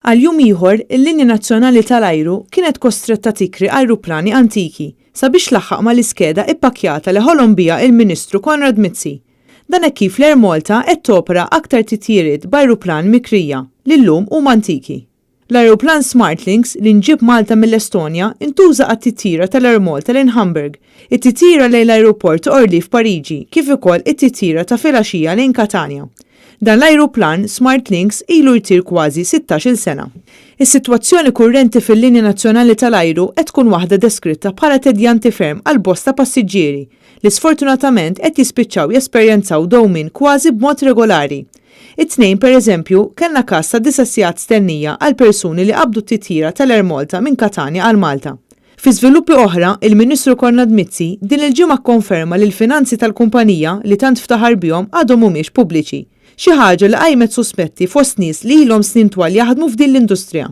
Għal jum ieħor, il-linja nazzjonali tal-ajru kienet kostretta tikri ajruplani antiki sabiex tlaħħaq mal-iskeda ippakkjata li ħolom biha il-Ministru Konrad Mizzi. Dan hekk kif l-Air Malta qed topera aktar titjiriet b'ajruplan mikrija li llum huma antiki. L-ajruplan Smartlynx li nġieb Malta mill-Estonja ntuża għat-titjira tal-Air Malta lejn Hamburg, it-titjira lejn l-ajruport ta' Orly f'Pariġi kif ukoll it-titjira ta' filgħaxija lejn Katanja. Dan l-ajruplan Smartlynx ilu jtir kważi 16-il sena. Is-sitwazzjoni kurrenti fil-linja nazzjonali tal-ajru qed tkun waħda deskritta bħala tedjanti ferm għal bosta passiġġieri li sfortunatament qed jispiċċaw jesperjenzaw dewmien kważi b'mod regolari. It-Tnejn, per eżempju, kellna każ ta' 9 sigħat stennija għal persuni li qabdu t-titjira tal-Air Malta minn Katanja għal Malta. Fi żviluppi oħra, il-Ministru Konrad Mizzi din il-ġimgħa kkonferma li l-finanzi tal-kumpanija li tant ftaħar bihom għadhom mhumiex pubbliċi. Xi ħaġa li qajmet suspetti fost nies li ilhom snin twal jaħdmu f'din l-industrija.